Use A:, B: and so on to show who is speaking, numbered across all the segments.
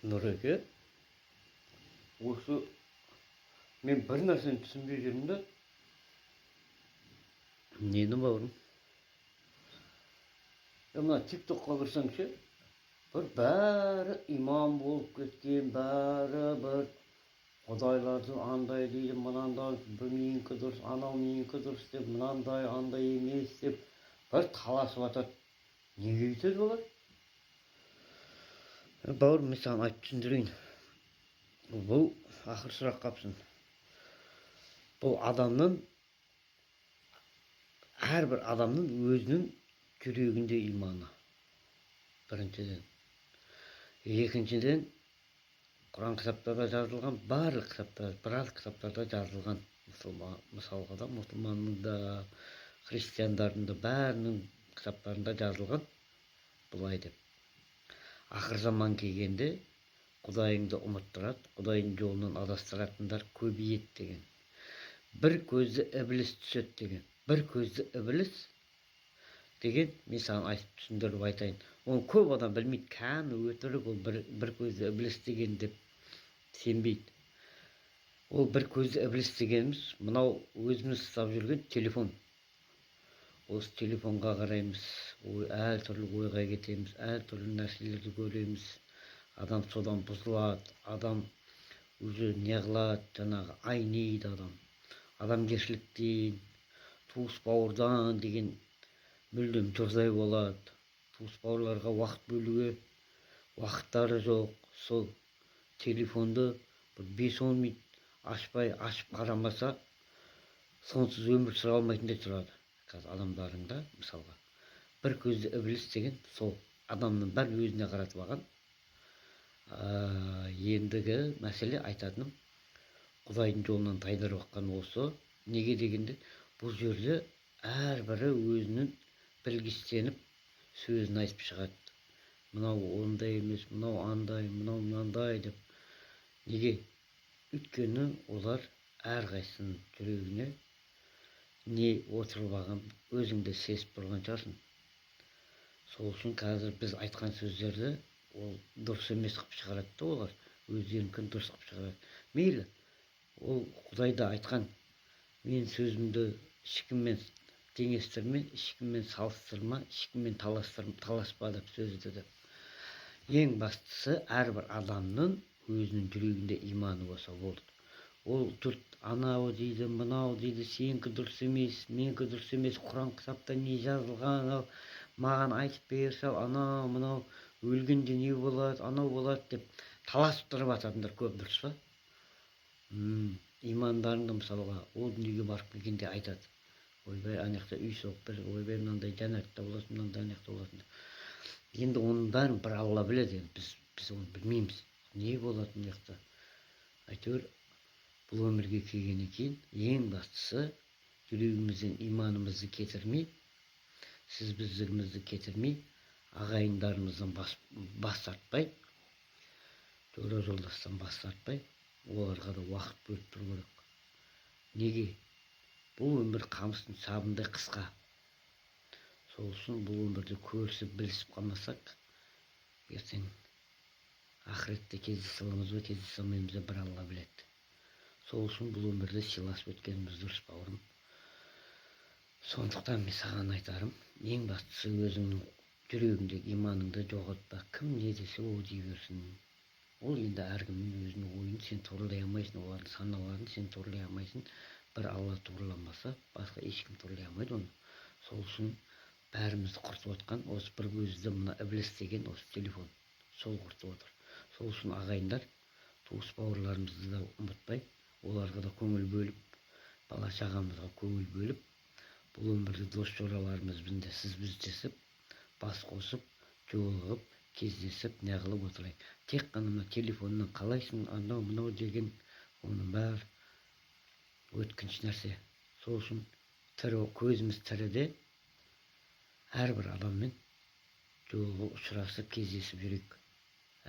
A: Нұреке, осы мен бір нәрсені түсінбей жүрмін да. Нені, бауырым? Е, мына Тик Токқа кірсең ше, бір бәрі имам болып кеткен, бәрі бір құдайларды андай дейді, мынандай, бір менікі дұрыс, анау менікі дұрыс деп, мынандай андай емес деп бір таласып жатады. Неге өйтеді олар? Е, бауырым, мен саған айтып түсіндірейін. Бұл ақыр сұрақ қапсын. Бұл адамның, әрбір адамның өзінің жүрегінде иманы біріншіден. Екіншіден, Құран кітаптарда жазылған, барлық кітаптар, біраз кітаптарда жазылған, мұсылман, мысалға да, мұсылманның да, христиандардың да, бәрінің кітаптарында жазылған былай деп: ақыр заман келгенде құдайыңды ұмыттырады, құдайдың жолынан адастыратындар көбейеді деген, бір көзді ібіліс түседі деген. Бір көзді ібіліс деген, мен саған айтып түсіндіріп айтайын, оны көп адам білмейді. Кәні, өтірік ол, бір көзді ібіліс деген деп сенбейді. Ол бір көзді ібіліс дегеніміз мынау өзіміз ұстап жүрген телефон. Осы телефонға қараймыз, ой, әртүрлі ойға кетеміз, әртүрлі нәрселерді көреміз. Адам содан бұзылады, адам уже не қылады, жаңағы айниды адам, адамгершіліктен, туыс бауырдан деген мүлдем жұрдай болады. Туыс бауырларға уақыт бөлуге уақыттары жоқ. Сол телефонды бір 5-10 минут ашпай, ашып қарамаса, сонсыз өмір сүре алмайтындай тұрады қазір адамдардың да. Мысалға, бір көзді ібіліс деген сол адамның бәрін өзіне қаратып алған. Ендігі мәселе айтатыным, құдайдың жолынан тайдырып жатқан осы. Неге дегенде, бұл жерде әрбірі өзінің білгіштеніп сөзін айтып шығады: мынау ондай емес, мынау андай, мынау мынандай деп. Неге? Өйткені олар әрқайсысының жүрегіне не отырып алған, өзің де сезіп тұрған шығарсың. Сол үшін қазір біз айтқан сөздерді ол дұрыс емес қылып шығарады да, олар өздерінікін дұрыс қылып шығарады. Мейлі, ол құдай да айтқан: менің сөзімді ешкіммен теңестірме, ешкіммен салыстырма, ешкіммен таласпа деп сөзді деп. Ең бастысы, әрбір адамның өзінің жүрегінде иманы болса болды. Ол жұрт анау дейді, мынау дейді, сенікі дұрыс емес, менікі дұрыс емес, Құран кітапта не жазылған, ал маған айтып берші, ал анау мынау өлгенде не болады, анау болады деп таласып тұрып жататындар көп, дұрыс па? Имандарыңды, мысалға, ол дүниеге барып келгенде айтады: ойбай, ана жақта үй соғып бер, ойбай, мынандай жәннатта боласың, мынандай ана жақта боласың деп. Енді оның бәрін бір Алла біледі. Енді біз оны білмейміз, не болады мына жақта. Әйтеуір бұл өмірге келгеннен кейін ең бастысы, жүрегімізден иманымызды кетірмей, сіз біздігімізді кетірмей, ағайындарымыздан бас тартпай, жора жолдастан бас тартпай, оларға да уақыт бөліп тұру керек. Неге? Бұл өмір қамыстың сабындай қысқа. Сол үшін бұл өмірде көрісіп, білісіп қалмасақ, ертең ақыретте кездесе аламыз ба, кездесе алмаймыз ба, бір Алла біледі. Сол үшін бұл өмірде сыйласып өткеніміз дұрыс, бауырым. Сондықтан мен саған айтарым, ең бастысы, өзіңнің жүрегіңдегі иманыңды жоғалтпа. Кім не десе, ол дей берсін. Ол енді әркімнің өзінің ойын сен туралай алмайсың, олардың саналарын сен туралай алмайсың. Бір Алла тураламаса, басқа ешкім туралай алмайды оны. Сол үшін бәрімізді құртып отқан осы бір көзді мына ібіліс деген осы телефон, сол құртып отыр. Сол үшін, ағайындар, туыс бауырларымызды да ұмытпай, оларға да көңіл бөліп, бала шағамызға көңіл бөліп, бұл өмірде дос жораларымызбен де сіз біздесіп, бас қосып, жолығып, кездесіп, неғылып отырайық. Тек қана мына телефоннан қалайсың, анау мынау деген, оның бәрі өткінші нәрсе. Сол үшін тірі, көзіміз тіріде әрбір адаммен жолығып, ұшырасып, кездесіп жүрейік,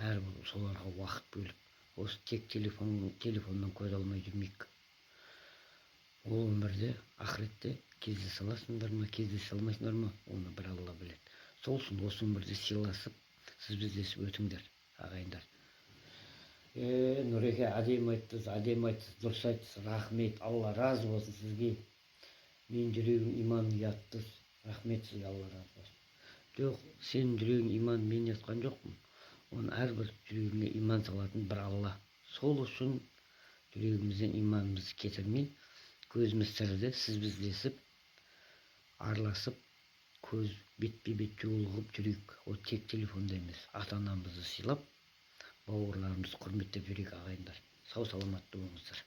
A: әрбір соларға уақыт бөліп, осы тек телефоннан көз алмай жүрмейік. Ол өмірде, ақыретте кездесе аласыңдар ма, кездесе алмайсыңдар ма, оны бір Алла біледі. Сол үшін осы өмірде сыйласып, сіз біздесіп өтіңдер, ағайындар. Е, Нұреке, әдемі айттыңыз, әдемі айттыңыз, дұрыс айттыңыз, рахмет, Алла разы болсын сізге. Менің жүрегім иман ұяттыңыз, рахмет сізге, Алла разы болсын. Жоқ, сенің жүрегің иман мен ұятқан жоқпын. Оны әрбір жүрегіңе иман салатын бір Алла. Сол үшін жүрегімізден иманымызды кетірмей, көзіміз тіріде сіз біздесіп, араласып, көз бетпе бет жолығып жүрейік. Ол тек телефонда емес, ата анамызды сыйлап, бауырларымызды құрметтеп жүрейік, ағайындар. Сау саламатты болыңыздар.